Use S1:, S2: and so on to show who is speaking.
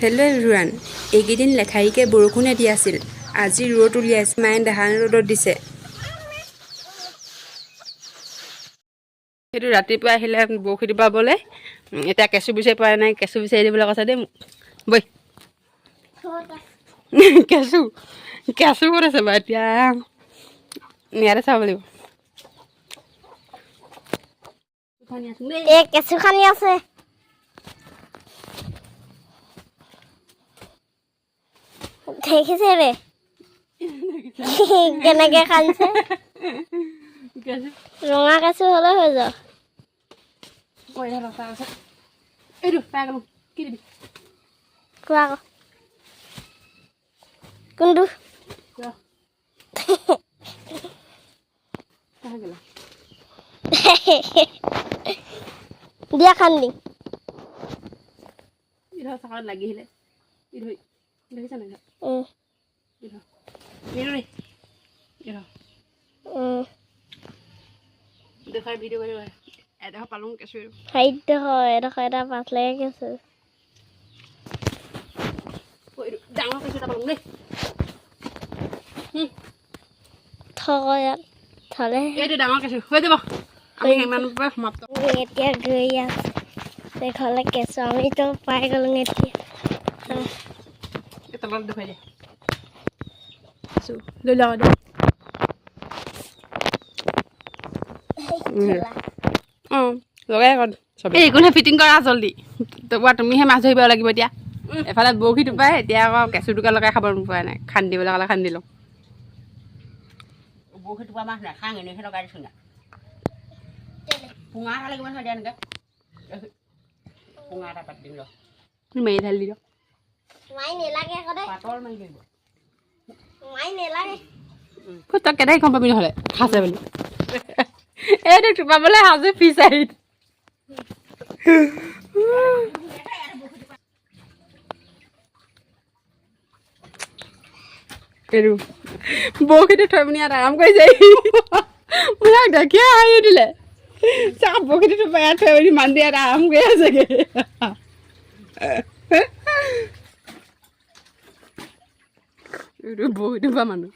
S1: Hello' everyone, এইকেইদিন লেঠাৰিকৈ বৰষুণে দি আছিল। আজি ৰ'দ উলিয়াইছে। মায়ে ধান ৰ'দত দিছে। সেইটো ৰাতিপুৱা আহিলে বৰশী টোপাবলৈ। এতিয়া কেঁচু বিচাৰি পোৱা নাই। কেঁচু বিচাৰি দিবলৈ কৈছে দেই মোক। বৈ, কেঁচু কেঁচু ক'ত আছে বাৰু? এতিয়া ইয়াতে চাব লাগিব।
S2: এই কেঁচু খানি আছে। দেখিছে ৰে, কেনেকে খান্দিছে।
S1: কেঁচু।
S2: ৰঙা কেঁচু হ'লে হৈ যাব।
S1: এইটো পাই গ'লো, কি দিবি?
S2: কোৱা আকৌ, কোনটো?
S1: ৰ। পাই গ'লো।
S2: দিয়া, খান্দি।
S1: ইধৰ চাকত লাগি আহিলে। ইধৰ দেখিছা নাই?
S2: উম।
S1: ইধৰ, এইটো ৰে, ইধৰ। দেখুৱাই ভিডিঅ' কৰি এডোখৰ পালোঁ কেঁচু এইটো।
S2: হেৰিডোখৰ, এডোখৰ এটা পাঁচ লাগে কেঁচু।
S1: অ, এইটো ডাঙৰ কেঁচু এটা পালোঁ দেই।
S2: থক, ইয়াত থলে।
S1: এইটো ডাঙৰ কেঁচু হৈ যাব। আমি ইমানৰ পৰা সমাপ্ত।
S2: আমি এতিয়া গৈ আছো ঘৰলৈ। কেঁচু আমিতো পাই গ'লো এতিয়া।
S1: এই তলত দেখুৱাই দিয়া, কেঁচু লৈ লওঁ দে। অঁ, লগাই আকৌ চবে। এই কোনে ফিটিং কৰা জল্দি। তাৰপৰা তুমিহে মাছ ধৰিব লাগিব এতিয়া। এফালে বৰশী টোপাই, এতিয়া আকৌ কেঁচু টোকা লগাই খাব নোপোৱা নাই। খান্দিবলৈ ক'লে খান্দি লওঁ।
S3: বৰশী টোপা মাছ নাখাং, এনেইহে লগাই দিছোঁ না। পুঙা এটা লাগিব নহয় এতিয়া। এনেকৈ পুঙা এটা পাতি দিম ৰ।
S1: মাৰি ঢালি দি।
S2: মাৰি নেলাগে আকৌ দেই।
S3: পাতল মাৰি লাগিব।
S2: মাৰি নেলাগে।
S1: তই কেনেকৈ গম পাবি নহ'লে খাইছে বুলি? এইটো টোপাবলৈ সাজু ফিচাৰীত। এইটো বৰশীটো থৈ পিনি ইয়াত আৰাম কৰিছে। মোক দেখিয়ে হাঁহি দিলে। চাহ বৰশীটো থোপাই ইয়াত থৈ পিনি মানুহ ইয়াত আৰাম কৰি আছেগে। এইটো বৰশী টোপা মানুহ।